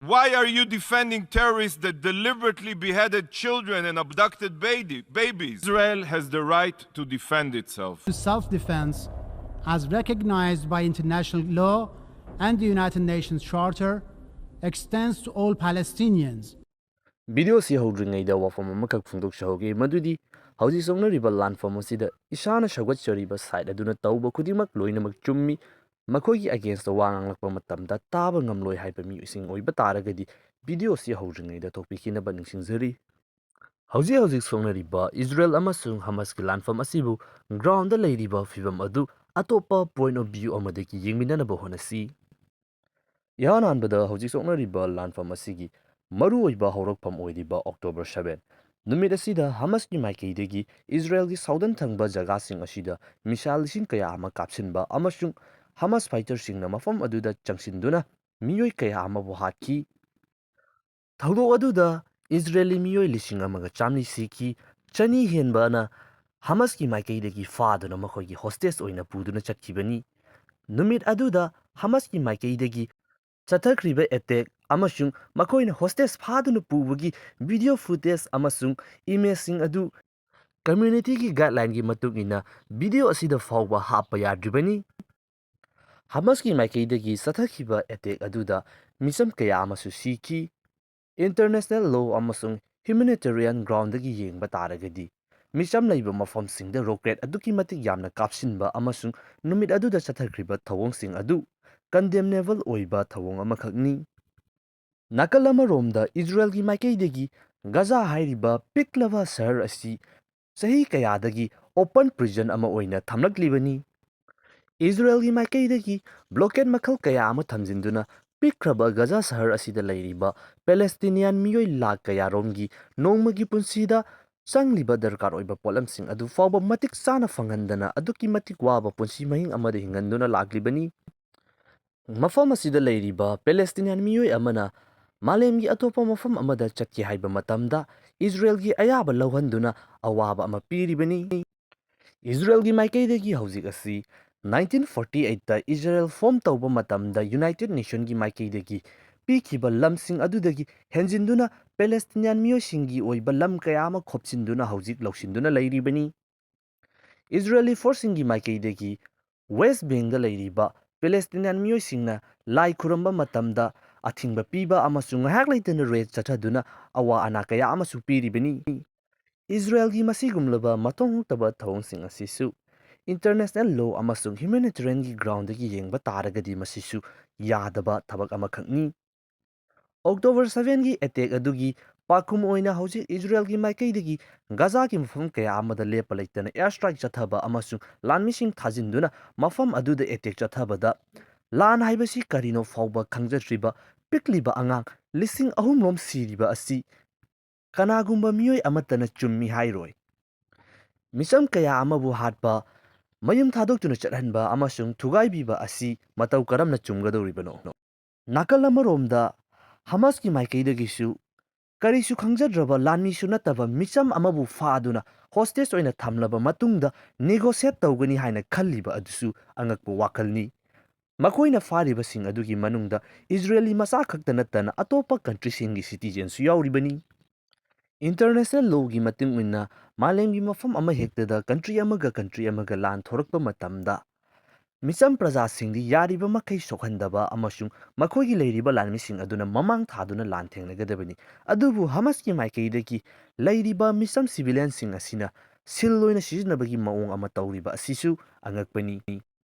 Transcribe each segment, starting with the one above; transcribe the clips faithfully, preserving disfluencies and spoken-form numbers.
Why are you defending terrorists that deliberately beheaded children and abducted baby, babies? Israel has the right to defend itself. Self-defense, as recognized by international law and the United Nations Charter, extends to all Palestinians. Video ꯑꯁꯤ ꯍꯧꯗ꯭ꯔꯤꯉꯩꯗ ꯋꯥꯐꯝ ꯑꯃꯈꯛ ꯐꯣꯡꯗꯣꯛꯆꯍꯧꯒꯦ, ꯃꯗꯨꯗꯤ ꯍꯧꯖꯤꯛ ꯁꯣꯛꯅꯔꯤꯕ ꯂꯥꯟꯐꯝ ꯑꯁꯤꯗ ꯏꯁꯥꯅ ꯁꯧꯒꯠꯆꯔꯤꯕ side ꯑꯗꯨꯅ ꯇꯧꯕ ꯈꯨꯗꯤꯡꯃꯛ ꯂꯣꯏꯅꯃꯛ ꯆꯨꯝꯃꯤ꯫ ꯃꯈꯣꯏꯒꯤ ꯑꯒꯦꯟꯁꯇ ꯋꯥ ꯉꯥꯡꯂꯛꯄ ꯃꯇꯝꯗ ꯇꯥꯕ ꯉꯝꯂꯣꯏ ꯍꯥꯏꯕ ꯃꯤꯑꯣꯏꯁꯤꯡ ꯑꯣꯏꯕ ꯇꯥꯔꯒꯗꯤ ꯚꯤꯗꯤꯑꯣ ꯑꯁꯤ ꯍꯧꯗ꯭ꯔꯤꯉꯩꯗ ꯊꯣꯛꯄꯤꯈꯤꯅꯕ ꯅꯤꯡꯁꯤꯡꯖꯔꯤ꯫ ꯍꯧꯖꯤꯛ ꯍꯧꯖꯤꯛ ꯁꯣꯛꯅꯔꯤꯕ ꯏꯖꯔꯦꯜ ꯑꯃꯁꯨꯡ ꯍꯃꯁꯀꯤ ꯂꯥꯟꯐꯝ ꯑꯁꯤꯕꯨ ꯒ꯭ꯔꯥꯎꯟꯗ ꯂꯩꯔꯤꯕ ꯐꯤꯕꯝ ꯑꯗꯨ ꯑꯇꯣꯞꯄ ꯄꯣꯏꯟ ꯑꯣꯐ ꯚ꯭ꯌꯨ ꯑꯃꯗꯒꯤ ꯌꯦꯡꯃꯤꯟꯅꯅꯕ ꯍꯣꯠꯅꯁꯤ꯫ ꯏꯍꯥꯟ ꯍꯥꯟꯕꯗ ꯍꯧꯖꯤꯛ ꯁꯣꯛꯅꯔꯤꯕ ꯂꯥꯟꯐꯝ ꯑꯁꯤꯒꯤ ꯃꯔꯨꯑꯣꯏꯕ ꯍꯧꯔꯛꯐꯝ ꯑꯣꯏꯔꯤꯕ ꯑꯣꯛꯇꯣꯕꯔ ꯁꯚꯦꯟ ꯅꯨꯃꯤꯠ ꯑꯁꯤꯗ ꯍꯃꯁꯀꯤ ꯃꯥꯏꯀꯩꯗꯒꯤ ꯏꯖꯔꯦꯜꯒꯤ ꯁꯥꯎꯗꯟ ꯊꯪꯕ ꯖꯒꯥꯁꯤꯡ ꯑꯁꯤꯗ ꯃꯤꯁꯥꯏꯜ ꯂꯤꯁꯤꯡ ꯀꯌꯥ ꯑꯃ ꯀꯥꯞꯁꯤꯟꯕ ꯑꯃꯁꯨꯡ ꯍꯃꯁ ꯐꯥꯏꯇꯔꯁꯤꯡꯅ ꯃꯐꯝ ꯑꯗꯨꯗ ꯆꯪꯁꯤꯟꯗꯨꯅ ꯃꯤꯑꯣꯏ ꯀꯌꯥ ꯑꯃꯕꯨ ꯍꯥꯠꯈꯤ꯫ ꯊꯧꯗꯣꯛ ꯑꯗꯨꯗ ꯏꯖꯔꯦꯂꯤ ꯃꯤꯑꯣꯏ ꯂꯤꯁꯤꯡ ꯑꯃꯒ ꯆꯥꯝꯃꯔꯤ ꯁꯤꯈꯤ, ꯆꯅꯤ ꯍꯦꯟꯕꯅ ꯍꯃꯁꯀꯤ ꯃꯥꯏꯀꯩꯗꯒꯤ ꯐꯥꯗꯨꯅ ꯃꯈꯣꯏꯒꯤ ꯍꯣꯁꯇꯦꯖ ꯑꯣꯏꯅ ꯄꯨꯗꯨꯅ ꯆꯠꯈꯤꯕꯅꯤ꯫ ꯅꯨꯃꯤꯠ ꯑꯗꯨꯗ ꯍꯃꯁꯀꯤ ꯃꯥꯏꯀꯩꯗꯒꯤ ꯆꯠꯊꯈ꯭ꯔꯤꯕ ꯑꯦꯇꯦꯛ ꯑꯃꯁꯨꯡ ꯃꯈꯣꯏꯅ ꯍꯣꯁꯇꯦꯖ ꯐꯥꯗꯨꯅ ꯄꯨꯕꯒꯤ ꯚꯤꯗꯤꯑꯣ ꯐꯨꯇꯦꯖ ꯑꯃꯁꯨꯡ ꯏꯃꯦꯖꯁꯤꯡ ꯑꯗꯨ ꯀꯝꯃ꯭ꯌꯨꯅꯤꯇꯤꯒꯤ ꯒꯥꯏꯗꯂꯥꯏꯟꯒꯤ ꯃꯇꯨꯡ ꯏꯟꯅ ꯚꯤꯗꯤꯑꯣ ꯑꯁꯤꯗ ꯐꯥꯎꯕ ꯍꯥꯞꯄ ꯌꯥꯗ꯭ꯔꯤꯕꯅꯤ꯫ ꯍꯃꯁꯀꯤ ꯃꯥꯏꯀꯩꯗꯒꯤ ꯆꯠꯊꯈꯤꯕ ꯑꯦꯇꯦꯛ ꯑꯗꯨꯗ ꯃꯤꯆꯝ ꯀꯌꯥ ꯑꯃꯁꯨ ꯁꯤꯈꯤ꯫ ꯏꯟꯇꯔꯅꯦꯁꯅꯦꯜ ꯂꯣ ꯑꯃꯁꯨꯡ ꯍ꯭ꯌꯨꯃꯦꯅꯤꯇꯦꯔꯤꯌꯟ ꯒ꯭ꯔꯥꯎꯟꯗꯒꯤ ꯌꯦꯡꯕ ꯇꯥꯔꯒꯗꯤ, ꯃꯤꯆꯝ ꯂꯩꯕ ꯃꯐꯝꯁꯤꯡꯗ ꯔꯣꯀꯦꯠ ꯑꯗꯨꯛꯀꯤ ꯃꯇꯤꯛ ꯌꯥꯝꯅ ꯀꯥꯞꯁꯤꯟꯕ ꯑꯃꯁꯨꯡ ꯅꯨꯃꯤꯠ ꯑꯗꯨꯗ ꯆꯠꯊꯈ꯭ꯔꯤꯕ ꯊꯧꯑꯣꯡꯁꯤꯡ ꯑꯗꯨ ꯀꯟꯗꯦꯝꯅꯦꯕꯜ ꯑꯣꯏꯕ ꯊꯧꯑꯣꯡ ꯑꯃꯈꯛꯅꯤ꯫ ꯅꯥꯀꯜ ꯑꯃꯔꯣꯝꯗ ꯏꯖꯔꯦꯜꯒꯤ ꯃꯥꯏꯀꯩꯗꯒꯤ ꯒꯖꯥ ꯍꯥꯏꯔꯤꯕ ꯄꯤꯛꯂꯕ ꯁꯍꯔ ꯑꯁꯤ ꯆꯍꯤ ꯀꯌꯥꯗꯒꯤ ꯑꯣꯄꯟ ꯄ꯭ꯔꯤꯖꯟ ꯑꯃ ꯑꯣꯏꯅ ꯊꯝꯂꯛꯂꯤꯕꯅꯤ꯫ ꯏꯖꯔꯦꯜꯒꯤ ꯃꯥꯏꯀꯩꯗꯒꯤ ꯕ꯭ꯂꯣꯀꯦꯠ ꯃꯈꯜ ꯀꯌꯥ ꯑꯃ ꯊꯝꯖꯤꯟꯗꯨꯅ ꯄꯤꯛꯈ꯭ꯔꯕ ꯒꯖꯥ ꯁꯍꯔ ꯑꯁꯤꯗ ꯂꯩꯔꯤꯕ ꯄꯦꯂꯦꯁꯇꯤꯅꯤꯌꯥꯟ ꯃꯤꯑꯣꯏ ꯂꯥꯈ ꯀꯌꯥꯔꯣꯝꯒꯤ ꯅꯣꯡꯃꯒꯤ ꯄꯨꯟꯁꯤꯗ ꯆꯪꯂꯤꯕ ꯗꯔꯀꯥꯔ ꯑꯣꯏꯕ ꯄꯣꯠꯂꯝꯁꯤꯡ ꯑꯗꯨ ꯐꯥꯎꯕ ꯃꯇꯤꯛ ꯆꯥꯅ ꯐꯪꯍꯟꯗꯅ ꯑꯗꯨꯛꯀꯤ ꯃꯇꯤꯛ ꯋꯥꯕ ꯄꯨꯟꯁꯤ ꯃꯍꯤꯡ ꯑꯃꯗ ꯍꯤꯡꯍꯟꯗꯨꯅ ꯂꯥꯛꯂꯤꯕꯅꯤ꯫ ꯃꯐꯝ ꯑꯁꯤꯗ ꯂꯩꯔꯤꯕ ꯄꯦꯂꯦꯁꯇꯤꯅꯤꯌꯥꯟ ꯃꯤꯑꯣꯏ ꯑꯃꯅ ꯃꯥꯂꯦꯝꯒꯤ ꯑꯇꯣꯞꯄ ꯃꯐꯝ ꯑꯃꯗ ꯆꯠꯀꯦ ꯍꯥꯏꯕ ꯃꯇꯝꯗ ꯏꯖꯔꯦꯜꯒꯤ ꯑꯌꯥꯕ ꯂꯧꯍꯟꯗꯨꯅ ꯑꯋꯥꯕ ꯑꯃ ꯄꯤꯔꯤꯕꯅꯤ꯫ ꯏꯖꯔꯦꯜꯒꯤ ꯃꯥꯏꯀꯩꯗꯒꯤ ꯍꯧꯖꯤꯛ ꯑꯁꯤ ꯅꯥꯏꯟꯇꯤꯟ ꯐꯣꯔꯇꯤ ꯑꯩꯠꯇ ꯏꯖꯔꯦꯜ ꯐꯣꯔꯝ ꯇꯧꯕ ꯃꯇꯝꯗ ꯌꯨꯅꯥꯏꯇꯦꯗ ꯅꯦꯁꯟꯒꯤ ꯃꯥꯏꯀꯩꯗꯒꯤ ꯄꯤꯈꯤꯕ ꯂꯝꯁꯤꯡ ꯑꯗꯨꯗꯒꯤ ꯍꯦꯟꯖꯤꯟꯗꯨꯅ Palestinian ꯃꯤꯑꯣꯏꯁꯤꯡꯒꯤ ꯑꯣꯏꯕ ꯂꯝ ꯀꯌꯥ ꯑꯃ ꯈꯣꯞꯆꯤꯟꯗꯨꯅ ꯍꯧꯖꯤꯛ ꯂꯧꯁꯤꯟꯗꯨꯅ ꯂꯩꯔꯤꯕꯅꯤ꯫ Israeli forceꯁꯤꯡꯒꯤ ꯃꯥꯏꯀꯩꯗꯒꯤ West Bankꯗ ꯂꯩꯔꯤꯕ Palestinian ꯃꯤꯑꯣꯏꯁꯤꯡꯅ ꯂꯥꯏ ꯈꯨꯔꯨꯝꯕ ꯃꯇꯝꯗ ꯑꯊꯤꯡꯕ ꯄꯤꯕ ꯑꯃꯁꯨꯡ ꯉꯥꯏꯍꯥꯛ ꯂꯩꯇꯅ raid ꯆꯠꯊꯗꯨꯅ ꯑꯋꯥ ꯑꯅꯥ ꯀꯌꯥ ꯑꯃꯁꯨ ꯄꯤꯔꯤꯕꯅꯤ꯫ ꯏꯖꯔꯦꯜꯒꯤ ꯃꯁꯤꯒꯨꯝꯂꯕ ꯃꯊꯣꯡ ꯍꯨꯠꯇꯕ ꯊꯧꯑꯣꯡꯁꯤꯡ ꯑꯁꯤꯁꯨ international law ꯑꯃꯁꯨꯡ humanitarianꯒꯤ groundꯗꯒꯤ ꯌꯦꯡꯕ ꯇꯥꯔꯒꯗꯤ ꯃꯁꯤꯁꯨ ꯌꯥꯗꯕ ꯊꯕꯛ ꯑꯃꯈꯛꯅꯤ꯫ October sevenꯒꯤ attack ꯑꯗꯨꯒꯤ ꯄꯥꯎꯈꯨꯝ ꯑꯣꯏꯅ ꯍꯧꯖꯤꯛ ꯏꯖꯔꯦꯜꯒꯤ ꯃꯥꯏꯀꯩꯗꯒꯤ ꯒꯥꯖꯥꯒꯤ ꯃꯐꯝ ꯀꯌꯥ ꯑꯃꯗ ꯂꯦꯞꯄ ꯂꯩꯇꯅ air strike ꯆꯠꯊꯕ ꯑꯃꯁꯨꯡ ꯂꯥꯟꯃꯤꯁꯤꯡ ꯊꯥꯖꯤꯟꯗꯨꯅ ꯃꯐꯝ ꯑꯗꯨꯗ attack ꯆꯠꯊꯕꯗ ꯂꯥꯟ ꯍꯥꯏꯕꯁꯤ ꯀꯔꯤꯅꯣ ꯐꯥꯎꯕ ꯈꯪꯖꯗ꯭ꯔꯤꯕ ꯄꯤꯛꯂꯤꯕ ꯑꯉꯥꯡ ꯂꯤꯁꯤꯡ ꯑꯍꯨꯝ ꯔꯣꯝ ꯁꯤꯔꯤꯕ ꯑꯁꯤ ꯀꯅꯥꯒꯨꯝꯕ ꯃꯤꯑꯣꯏ ꯑꯃꯠꯇꯅ ꯆꯨꯝꯃꯤ ꯍꯥꯏꯔꯣꯏ꯫ ꯃꯤꯆꯝ ꯀꯌꯥ ꯑꯃꯕꯨ ꯍꯥꯠꯄ, ꯃꯌꯨꯝ ꯊꯥꯗꯣꯛꯇꯨꯅ ꯆꯠꯍꯟꯕ ꯑꯃꯁꯨꯡ ꯊꯨꯒꯥꯏꯕꯤꯕ ꯑꯁꯤ ꯃꯇꯧ ꯀꯔꯝꯅ ꯆꯨꯝꯒꯗꯧꯔꯤꯕꯅꯣ? ꯅꯥꯀꯜ ꯑꯃꯔꯣꯝꯗ ꯍꯃꯥꯁꯀꯤ ꯃꯥꯏꯀꯩꯗꯒꯤꯁꯨ ꯀꯔꯤꯁꯨ ꯈꯪꯖꯗ꯭ꯔꯕ ꯂꯥꯟꯃꯤꯁꯨ ꯅꯠꯇꯕ ꯃꯤꯆꯝ ꯑꯃꯕꯨ ꯐꯥꯗꯨꯅ hostage ꯑꯣꯏꯅ ꯊꯝꯂꯕ ꯃꯇꯨꯡꯗ negotiate ꯇꯧꯒꯅꯤ ꯍꯥꯏꯅ ꯈꯜꯂꯤꯕ ꯑꯗꯨꯁꯨ ꯑꯉꯛꯄ ꯋꯥꯈꯜꯅꯤ꯫ ꯃꯈꯣꯏꯅ ꯐꯥꯔꯤꯕꯁꯤꯡ ꯑꯗꯨꯒꯤ ꯃꯅꯨꯡꯗ ꯏꯖꯔꯦꯂꯤ ꯃꯆꯥ ꯈꯛꯇ ꯅꯠꯇꯅ ꯑꯇꯣꯞꯄ countryꯁꯤꯡꯒꯤ citizenꯁꯨ ꯌꯥꯎꯔꯤꯕꯅꯤ꯫ International lawꯒꯤ ꯃꯇꯨꯡ ꯏꯟꯅ ꯃꯥꯂꯦꯝꯒꯤ ꯃꯐꯝ ꯑꯃꯍꯦꯛꯇꯗ country ꯑꯃꯒ country ꯑꯃꯒ ꯂꯥꯟ ꯊꯣꯔꯛꯄ ꯃꯇꯝꯗ ꯃꯤꯆꯝ ꯄ꯭ꯔꯖꯥꯁꯤꯡꯗꯤ ꯌꯥꯔꯤꯕ ꯃꯈꯩ ꯁꯣꯛꯍꯟꯗꯕ ꯑꯃꯁꯨꯡ ꯃꯈꯣꯏꯒꯤ ꯂꯩꯔꯤꯕ ꯂꯥꯟꯃꯤꯁꯤꯡ ꯑꯗꯨꯅ ꯃꯃꯥꯡ ꯊꯥꯗꯨꯅ ꯂꯥꯟ ꯊꯦꯡꯅꯒꯗꯕꯅꯤ꯫ ꯑꯗꯨꯕꯨ ꯍꯃꯥꯁꯀꯤ ꯃꯥꯏꯀꯩꯗꯒꯤ ꯂꯩꯔꯤꯕ ꯃꯤꯆꯝ civilianꯁꯤꯡ ꯑꯁꯤꯅ ꯁꯤꯜ ꯑꯣꯏꯅ ꯁꯤꯖꯤꯟꯅꯕꯒꯤ ꯃꯑꯣꯡ ꯑꯃ ꯇꯧꯔꯤꯕ ꯑꯁꯤꯁꯨ ꯑꯉꯛꯄꯅꯤ꯫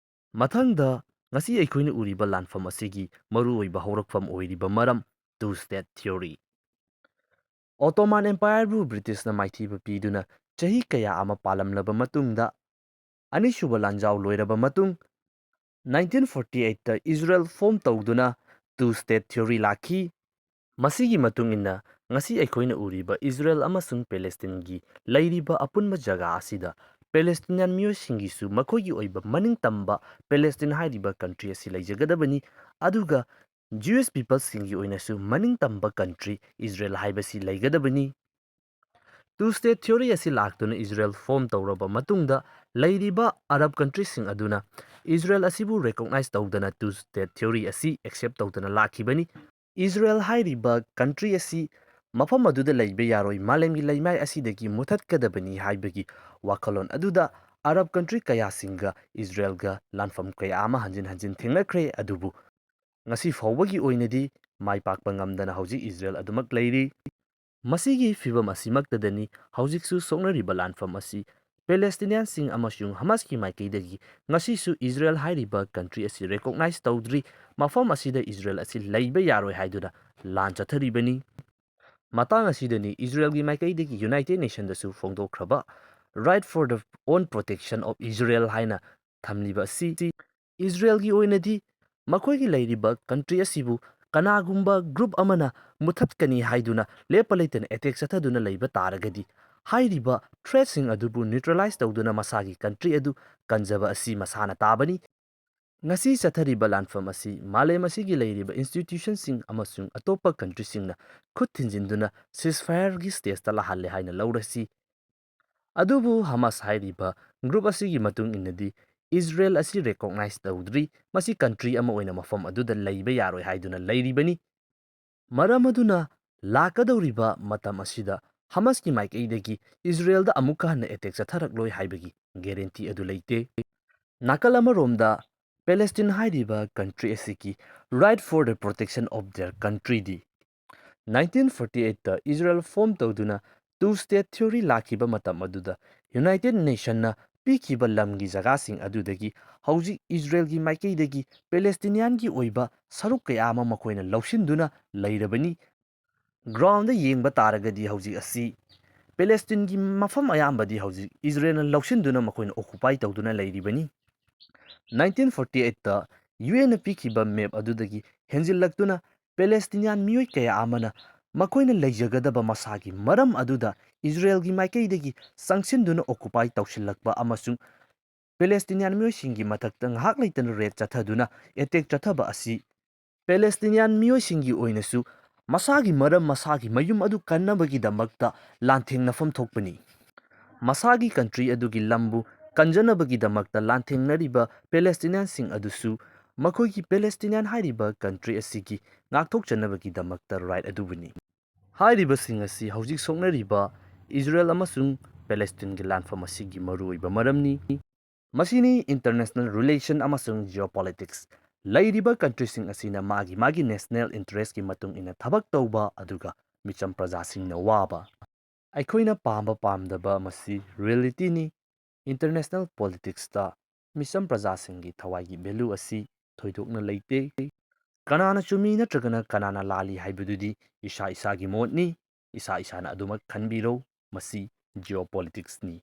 ꯃꯊꯪꯗ, ꯉꯁꯤ ꯑꯩꯈꯣꯏꯅ ꯎꯔꯤꯕ ꯂꯥꯟꯐꯝ ꯑꯁꯤꯒꯤ ꯃꯔꯨꯑꯣꯏꯕ ꯍꯧꯔꯛꯐꯝ ꯑꯣꯏꯔꯤꯕ ꯃꯔꯝ, two state theory꯫ Ottoman Empireꯕꯨ Britishꯅ ꯃꯥꯏꯊꯤꯕ ꯄꯤꯗꯨꯅ ꯆꯍꯤ ꯀꯌꯥ ꯑꯃ ꯄꯥꯜꯂꯝꯂꯕ ꯃꯇꯨꯡꯗ, ꯑꯅꯤꯁꯨꯕ ꯂꯥꯟꯖꯥꯎ ꯂꯣꯏꯔꯕ ꯃꯇꯨꯡ, nineteen forty eightꯇ ꯏꯖꯔꯦꯜ form ꯇꯧꯗꯨꯅ two state theory ꯂꯥꯛꯈꯤ꯫ ꯃꯁꯤꯒꯤ ꯃꯇꯨꯡ ꯏꯟꯅ, ꯉꯁꯤ ꯑꯩꯈꯣꯏꯅ ꯎꯔꯤꯕ ꯏꯖꯔꯦꯜ ꯑꯃꯁꯨꯡ ꯄꯦꯂꯦꯁꯇꯤꯟꯒꯤ ꯂꯩꯔꯤꯕ ꯑꯄꯨꯟꯕ ꯖꯒꯥ ꯑꯁꯤꯗ Palestinian ꯃꯤꯑꯣꯏꯁꯤꯡꯒꯤꯁꯨ ꯃꯈꯣꯏꯒꯤ ꯑꯣꯏꯕ ꯃꯅꯤꯡꯇꯝꯕ Palestine ꯍꯥꯏꯔꯤꯕ country ꯑꯁꯤ ꯂꯩꯖꯒꯗꯕꯅꯤ, ꯑꯗꯨꯒ Jewish peopleꯁꯤꯡꯒꯤ ꯑꯣꯏꯅꯁꯨ ꯃꯅꯤꯡꯇꯝꯕ country ꯏꯖꯔꯦꯜ ꯍꯥꯏꯕꯁꯤ ꯂꯩꯒꯗꯕꯅꯤ꯫ Two state theory ꯑꯁꯤ ꯂꯥꯛꯇꯨꯅ ꯏꯖꯔꯦꯜ form ꯇꯧꯔꯕ ꯃꯇꯨꯡꯗ, ꯂꯩꯔꯤꯕ Arab countryꯁꯤꯡ ꯑꯗꯨꯅ ꯏꯖꯔꯦꯜ ꯑꯁꯤꯕꯨ recognize ꯇꯧꯗꯅ two state theory ꯑꯁꯤ accept ꯇꯧꯗꯅ ꯂꯥꯛꯈꯤꯕꯅꯤ꯫ ꯏꯖꯔꯦꯜ ꯍꯥꯏꯔꯤꯕ country ꯑꯁꯤ ꯃꯐꯝ ꯑꯗꯨꯗ ꯂꯩꯕ ꯌꯥꯔꯣꯏ, ꯃꯥꯂꯦꯝꯒꯤ ꯂꯩꯃꯥꯏ ꯑꯁꯤꯗꯒꯤ ꯃꯨꯊꯠꯀꯗꯕꯅꯤ ꯍꯥꯏꯕꯒꯤ ꯋꯥꯈꯜꯂꯣꯟ ꯑꯗꯨꯗ ꯑꯔꯕ country ꯀꯌꯥꯁꯤꯡꯒ ꯏꯖꯔꯦꯜꯒ ꯂꯥꯟꯐꯝ ꯀꯌꯥ ꯑꯃ ꯍꯟꯖꯤꯟ ꯍꯟꯖꯤꯟ ꯊꯦꯡꯅꯈ꯭ꯔꯦ꯫ ꯑꯗꯨꯕꯨ ꯉꯁꯤ ꯐꯥꯎꯕꯒꯤ ꯑꯣꯏꯅꯗꯤ ꯃꯥꯏ ꯄꯥꯛꯄ ꯉꯝꯗꯅ ꯍꯧꯖꯤꯛ ꯏꯖꯔꯦꯜ ꯑꯗꯨꯃꯛ ꯂꯩꯔꯤ꯫ ꯃꯁꯤꯒꯤ ꯐꯤꯚꯝ ꯑꯁꯤꯃꯛꯇꯗꯅꯤ ꯍꯧꯖꯤꯛꯁꯨ ꯁꯣꯛꯅꯔꯤꯕ ꯂꯥꯟꯐꯝ ꯑꯁꯤ꯫ ꯄꯦꯂꯦꯁꯇꯤꯅꯤꯌꯥꯟꯁꯤꯡ ꯑꯃꯁꯨꯡ ꯍꯃꯥꯁꯀꯤ ꯃꯥꯏꯀꯩꯗꯒꯤ ꯉꯁꯤꯁꯨ ꯏꯖꯔꯦꯜ ꯍꯥꯏꯔꯤꯕ country ꯑꯁꯤ recognize ꯇꯧꯗ꯭ꯔꯤ, ꯃꯐꯝ ꯑꯁꯤꯗ ꯏꯖꯔꯦꯜ ꯑꯁꯤ ꯂꯩꯕ ꯌꯥꯔꯣꯏ ꯍꯥꯏꯗꯨꯅ ꯂꯥꯟ ꯆꯠꯊꯔꯤꯕꯅꯤ꯫ ꯃꯇꯥꯡ ꯑꯁꯤꯗꯅꯤ ꯏꯖꯔꯦꯜꯒꯤ ꯃꯥꯏꯀꯩꯗꯒꯤ United Nationꯗꯁꯨ ꯐꯣꯡꯗꯣꯛꯈ꯭ꯔꯕ Right for the Own Protection of Israel ꯍꯥꯏꯅ ꯊꯝꯂꯤꯕ ꯑꯁꯤ꯫ ꯏꯖꯔꯦꯜꯒꯤ ꯑꯣꯏꯅꯗꯤ ꯃꯈꯣꯏꯒꯤ ꯂꯩꯔꯤꯕ country ꯑꯁꯤꯕꯨ ꯀꯅꯥꯒꯨꯝꯕ group ꯑꯃꯅ ꯃꯨꯊꯠꯀꯅꯤ ꯍꯥꯏꯗꯨꯅ ꯂꯦꯞꯄ ꯂꯩꯇꯅ attack ꯆꯠꯊꯗꯨꯅ ꯂꯩꯕ ꯇꯥꯔꯒꯗꯤ, ꯍꯥꯏꯔꯤꯕ threatꯁꯤꯡ ꯑꯗꯨꯕꯨ neutralize ꯇꯧꯗꯨꯅ ꯃꯁꯥꯒꯤ country ꯑꯗꯨ ꯀꯟꯖꯕ ꯑꯁꯤ ꯃꯁꯥꯅ ꯇꯥꯕꯅꯤ꯫ ꯉꯁꯤ ꯆꯠꯊꯔꯤꯕ ꯂꯥꯟꯐꯝ ꯑꯁꯤ ꯃꯥꯂꯦꯝ ꯑꯁꯤꯒꯤ ꯂꯩꯔꯤꯕ institutionꯁꯤꯡ ꯑꯃꯁꯨꯡ ꯑꯇꯣꯞꯄ countryꯁꯤꯡꯅ ꯈꯨꯠ ꯊꯤꯟꯖꯤꯟꯗꯨꯅ ceasefireꯒꯤ stageꯇ ꯂꯥꯛꯍꯜꯂꯦ ꯍꯥꯏꯅ ꯂꯧꯔꯁꯤ꯫ ꯑꯗꯨꯕꯨ ꯍꯃꯥꯁ ꯍꯥꯏꯔꯤꯕ group ꯑꯁꯤꯒꯤ ꯃꯇꯨꯡ ꯏꯟꯅꯗꯤ ꯏꯖꯔꯦꯜ ꯑꯁꯤ recognize ꯇꯧꯗ꯭ꯔꯤ, ꯃꯁꯤ country ꯑꯃ ꯑꯣꯏꯅ ꯃꯐꯝ ꯑꯗꯨꯗ ꯂꯩꯕ ꯌꯥꯔꯣꯏ ꯍꯥꯏꯗꯨꯅ ꯂꯩꯔꯤꯕꯅꯤ꯫ ꯃꯔꯝ ꯑꯗꯨꯅ ꯂꯥꯛꯀꯗꯧꯔꯤꯕ ꯃꯇꯝ ꯑꯁꯤꯗ ꯍꯃꯥꯁꯀꯤ ꯃꯥꯏꯀꯩꯗꯒꯤ ꯏꯖꯔꯦꯜꯗ ꯑꯃꯨꯛꯀ ꯍꯟꯅ attack ꯆꯠꯊꯔꯛꯂꯣꯏ ꯍꯥꯏꯕꯒꯤ guarantee ꯑꯗꯨ ꯂꯩꯇꯦ꯫ ꯅꯥꯀꯜ ꯑꯃꯔꯣꯝꯗ ꯄꯦꯂꯦꯁꯇꯤꯟ ꯍꯥꯏꯔꯤꯕ country ꯑꯁꯤꯒꯤ right for the protection of their countryꯗꯤ nineteen forty eightꯇ ꯏꯖꯔꯦꯜ form ꯇꯧꯗꯨꯅ two state theory ꯂꯥꯛꯈꯤꯕ ꯃꯇꯝ ꯑꯗꯨꯗ United Nationꯅ ꯄꯤꯈꯤꯕ ꯂꯝꯒꯤ ꯖꯒꯥꯁꯤꯡ ꯑꯗꯨꯗꯒꯤ ꯍꯧꯖꯤꯛ ꯏꯖꯔꯦꯜꯒꯤ ꯃꯥꯏꯀꯩꯗꯒꯤ ꯄꯦꯂꯦꯁꯇꯤꯅꯤꯌꯥꯟꯒꯤ ꯑꯣꯏꯕ ꯁꯔꯨꯛ ꯀꯌꯥ ꯑꯃ ꯃꯈꯣꯏꯅ ꯂꯧꯁꯤꯟꯗꯨꯅ ꯂꯩꯔꯕꯅꯤ꯫ Groundꯗ ꯌꯦꯡꯕ ꯇꯥꯔꯒꯗꯤ ꯍꯧꯖꯤꯛ ꯑꯁꯤ ꯄꯦꯂꯦꯁꯇꯤꯟꯒꯤ ꯃꯐꯝ ꯑꯌꯥꯝꯕꯗꯤ ꯍꯧꯖꯤꯛ ꯏꯖꯔꯦꯜꯅ ꯂꯧꯁꯤꯟꯗꯨꯅ ꯃꯈꯣꯏꯅ occupy ꯇꯧꯗꯨꯅ ꯂꯩꯔꯤꯕꯅꯤ꯫ Nineteen forty eightꯇ UNꯅ ꯄꯤꯈꯤꯕ map ꯑꯗꯨꯗꯒꯤ ꯍꯦꯟꯖꯤꯜꯂꯛꯇꯨꯅ ꯄꯦꯂꯦꯁꯇꯤꯅꯤꯌꯥꯟ ꯃꯤꯑꯣꯏ ꯀꯌꯥ ꯑꯃꯅ ꯃꯈꯣꯏꯅ ꯂꯩꯖꯒꯗꯕ ꯃꯁꯥꯒꯤ ꯃꯔꯝ ꯑꯗꯨꯗ ꯏꯖꯔꯦꯜꯒꯤ ꯃꯥꯏꯀꯩꯗꯒꯤ ꯆꯪꯁꯤꯟꯗꯨꯅ occupy ꯇꯧꯁꯤꯜꯂꯛꯄ ꯑꯃꯁꯨꯡ ꯄꯦꯂꯦꯁꯇꯤꯅꯤꯌꯥꯟ ꯃꯤꯑꯣꯏꯁꯤꯡꯒꯤ ꯃꯊꯛꯇ ꯉꯥꯏꯍꯥꯛ ꯂꯩꯇꯅ raid ꯆꯠꯊꯗꯨꯅ attack ꯆꯠꯊꯕ ꯑꯁꯤ ꯄꯦꯂꯦꯁꯇꯤꯅꯤꯌꯥꯟ ꯃꯤꯑꯣꯏꯁꯤꯡꯒꯤ ꯑꯣꯏꯅꯁꯨ ꯃꯁꯥꯒꯤ ꯃꯔꯝ, ꯃꯁꯥꯒꯤ ꯃꯌꯨꯝ ꯑꯗꯨ ꯀꯟꯅꯕꯒꯤꯗꯃꯛꯇ ꯂꯥꯟꯊꯦꯡꯅꯐꯝ ꯊꯣꯛꯄꯅꯤ꯫ ꯃꯁꯥꯒꯤ country ꯑꯗꯨꯒꯤ ꯂꯝꯕꯨ ꯀꯟꯖꯅꯕꯒꯤꯗꯃꯛꯇ ꯂꯥꯟꯊꯦꯡꯅꯔꯤꯕ ꯄꯦꯂꯦꯁꯇꯤꯅꯤꯌꯥꯟꯁꯤꯡ ꯑꯗꯨꯁꯨ ꯃꯈꯣꯏꯒꯤ Palestinian ꯍꯥꯏꯔꯤꯕ country ꯑꯁꯤꯒꯤ ꯉꯥꯛꯊꯣꯛꯆꯅꯕꯒꯤꯗꯃꯛꯇ right ꯑꯗꯨꯕꯨꯅꯤ꯫ ꯍꯥꯏꯔꯤꯕꯁꯤꯡ ꯑꯁꯤ ꯍꯧꯖꯤꯛ ꯁꯣꯛꯅꯔꯤꯕ ꯏꯖꯔꯦꯜ ꯑꯃꯁꯨꯡ ꯄꯦꯂꯦꯁꯇꯤꯟꯒꯤ ꯂꯥꯟꯐꯝ ꯑꯁꯤꯒꯤ ꯃꯔꯨꯑꯣꯏꯕ ꯃꯔꯝꯅꯤ꯫ ꯃꯁꯤꯅꯤ international relation ꯑꯃꯁꯨꯡ geopolitics꯫ ꯂꯩꯔꯤꯕ countryꯁꯤꯡ ꯑꯁꯤꯅ ꯃꯥꯒꯤ ꯃꯥꯒꯤ national interestꯀꯤ ꯃꯇꯨꯡ ꯏꯟꯅ ꯊꯕꯛ ꯇꯧꯕ ꯑꯗꯨꯒ ꯃꯤꯆꯝ ꯄ꯭ꯔꯖꯥꯁꯤꯡꯅ ꯋꯥꯕ꯫ ꯑꯩꯈꯣꯏꯅ ꯄꯥꯝꯕ ꯄꯥꯝꯗꯕ ꯃꯁꯤ realityꯅꯤ꯫ International politicsꯇ ꯃꯤꯆꯝ ꯄ꯭ꯔꯖꯥꯁꯤꯡꯒꯤ ꯊꯋꯥꯏꯒꯤ value ꯑꯁꯤ ꯊꯣꯏꯗꯣꯛꯅ ꯂꯩꯇꯦ꯫ ꯀꯅꯥꯅ ꯆꯨꯝꯃꯤ ꯅꯠꯇ꯭ꯔꯒꯅ ꯀꯅꯥꯅ ꯂꯥꯜꯂꯤ ꯍꯥꯏꯕꯗꯨꯗꯤ ꯏꯁꯥ ꯏꯁꯥꯒꯤ ꯃꯣꯠꯅꯤ꯫ ꯏꯁꯥ ꯏꯁꯥꯅ ꯑꯗꯨꯃꯛ ꯈꯟꯕꯤꯔꯣ꯫ ꯃꯁꯤ geopoliticsꯅꯤ꯫